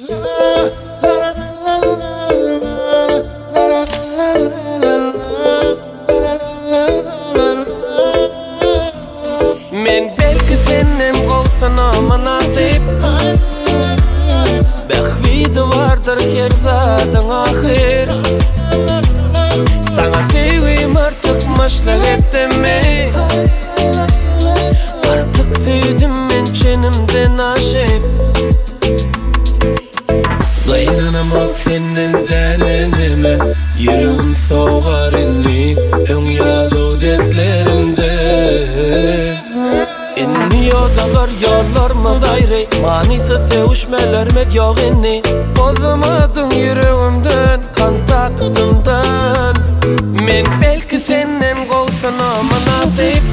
Men belki senden gowsuna mynasyp Bähbidi bardyr her zadyň ahyr Saňa söýgim artykmaçlyk etdimi Artyk söýdüm men çenimden aşyp Gynanamok senden dänenime Ýüregim sogar indi Öň ýadow dertlerimde Indi ýodalar ýollarymyz aýry Manysyz sögüşmelerimiz ýok indi Bozmadyň ýüregimden kontaktymdan Men belki senden gowsuna mynasyp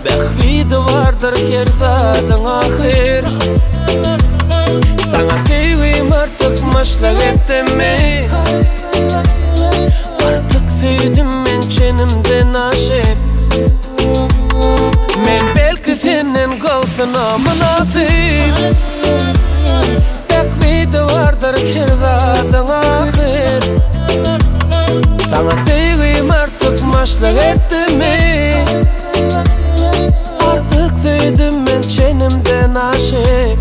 Bähbidi bardyr her zadyň ahyr Saňa söýgim artykmaçlyk etdimi Artyk söýdüm men çenimden aşyp Men belki senden gowsuna mynasyp Bähbidi bardyr her zadyň ahyr Saňa söýgim artykmaçlyk etdimi Artyk söýdüm men çenimden aşyp.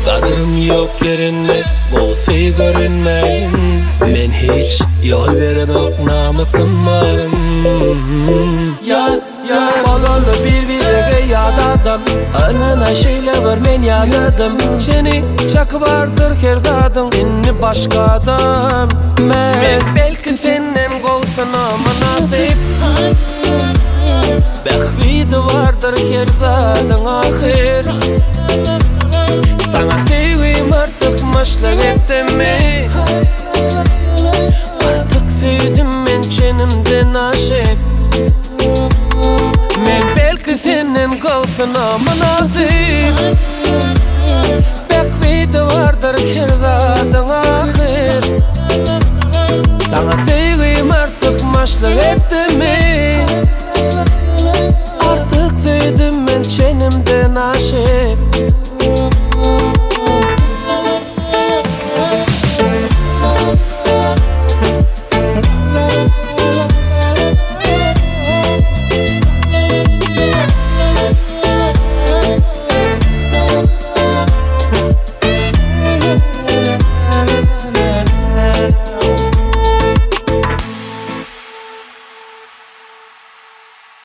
Gadyrym ýok ýerinde gowsy görünmäýin Men hiç ýol berenok namysym arym Ýar ýar Bolaly bir birege ýat adam Ynana şeýle bir men ýadadym Seni çaky bardyr her zadyň Indi başga adam men Men belki senden gowsyna mynasyp Bähbidi bardyr her zadyň ahyr Saňa söýgim artykmaçlyk etdimi Artyk söýdüm men çenimden aşyp Men belki senden gowsyna mynasyp.